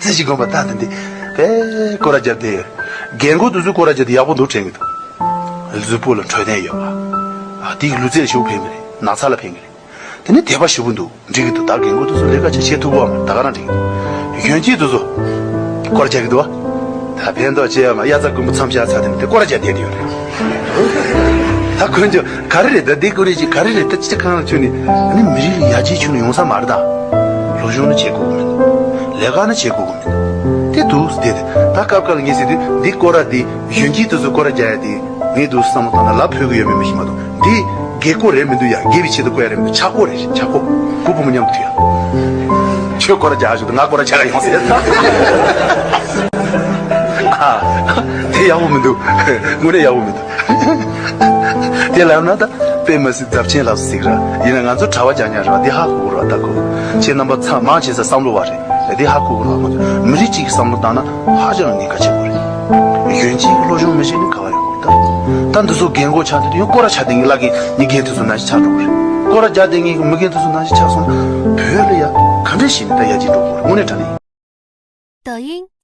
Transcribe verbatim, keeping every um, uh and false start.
སྲིད་ཞི་དགོན་པ་ད་དེ་འདི་དཔེ་སྐོར་ར་རྒྱབ་བསྡད་ཡོད། རྒན་རྒོན་དེ་ཚོས་སྐོར་ར་རྒྱབ་དེ་ཡག་པོ་འདུག་དྲན་གི་འདུག་གཟུགས་པོ་ལ་འཕྲོད་བསྟེན་ཡོད་པ། ཨ་དེའི་ལུས་རྩལ་ཞུགས་ཕན་གི་རེད། ན་ཚ་ལ་ཕན་གི་རེད། དེ་ནི་དད་པ་ཞེ་པོ་འདུག་འགྲིག་གི་འདུག་ད་རྒན་རྒོན་དེ་ཚོ་ལས་ཀ་ཆ་བྱེད་ཐུབ་པ་མ་རེད། ད་ག་རང་འགྲིག་གི་འདུག་གཞོན་སྐྱེས་དེ་ཚོ་སྐོར་རྒྱག་གི་འདུག་བ། ད་ཕན་ཐོགས་ཆེ་ཡ་མ་དབྱར་རྩྭ་དགུན་འབུ་མཚམས་བཞག་ཚར་དེ་མི་དེ་སྐོར་ར་རྒྱག་བསྡད་ཡོད་རེད། ད་དཀོན་མཆོག་ག་རེ་རེད། ད་འདི་ཀུ་རེ་ཅིག་ག་རེ་རེད། ད་ཅི་གང་ལ་ཁྱོད་ནི་ཨ་ནི་མི་རིགས་ལ་ཡར་རྒྱས་ཁྱོད་ནི་ཡོང་ས་མ་རེད། ད་སློབ་སྦྱོང་ནི་བྱེད་དགོས་གི་མི་འདུག་ལས་ཀ་ནི་བྱེད་དགོས་གི་མི་འདུག་དེ་འདུག་བསྡད་དེ་ད་སྐབས་འགའ་ལ་ངས་ཟེར་དུས་འདི་སྐོར་ར་འདི་གཞོན་སྐྱེས་དེ་ཚོ་སྐོར་ར་རྒྱག་ཡ་དེ། ངས་འདུག་བསམ་བློ་བཏང་ན་ལབ་ཕོད་ཀྱི་ཡོད་མེད་མི་ཤེས་མ་གཏོགས། འདི་རྒས་སྐོར་རེད་མི་འདུག་ཡ། རྒས་པའི་ཆེད་དུ་བསྐོར་ཡ་རེད་མི་འདུག་ཆག་སྒོ་རེད། ཆག་སྒོ། བུ་བུ་མོ་མཉམ་དུ་ཡ། ཁྱོད་སྐོར་ར་རྒྱག་ཞུ་དུ་ང་སྐོར་ར་རྒྱག་ཡོང་ཟེར། ཨ། དེ་ཡག་པོ་མི་འདུག་དངོས་གནས་ཡག་པོ་མི་འདུག་དེ་ལབ་ན་ད་དཔེ་མི་སྲིད་རྫབ་ཆེན་ལབ་སུ་ཟིག་ར་ཡིན་ན་ང་ཚོ་གྲྭ་བ་རྒྱག་ཉག་ར་བ་འདི་ཧ་གོ་གི་ར། ད་གོ་ཁྱེད་རྣམ་པ་ཚང་མང་ཆེ་ས་བསམ་བློ་བ་རེད། འདི་ཧ་གོ་གི་ར། ཁོ་ཚོ་མི་རིགས་གཅིག་གི་བསམ་བློ་བཏང་ན་ཧ་ཅང་ཉེན་ཁ་ཆེན་པོ་རེད། གཞོན་སྐྱེས་ཀྱི་སློབ་སྦྱོང་མི་བྱེད་ནི་ག་བ་ཡོང་གི་ད། ད་འདི་ཚོ་རྒན་གོག་ཆགས་འདི་ཡང་སྐོར་ར་ཆགས་བསྡད་ངེས་ལ་རྒན་ནི་རྒན་དེ་ཚོ་ན་ཞིག་ཆགས་འགྲོ་གི་རེད། སྐོར་ར་རྒྱག་བསྡད་ངེས་ཀྱི་མི་རྒན་དེ་ཚོ་ན་ཞིག་ཆགས་སོང་ན་བོད་ལ་ཡ་ག་འདྲས་བྱས་ནས་ད་ཡར་རྒྱས་འགྲོ་གི་རེད། དངོས་གནས་དྲང་གནས། 抖音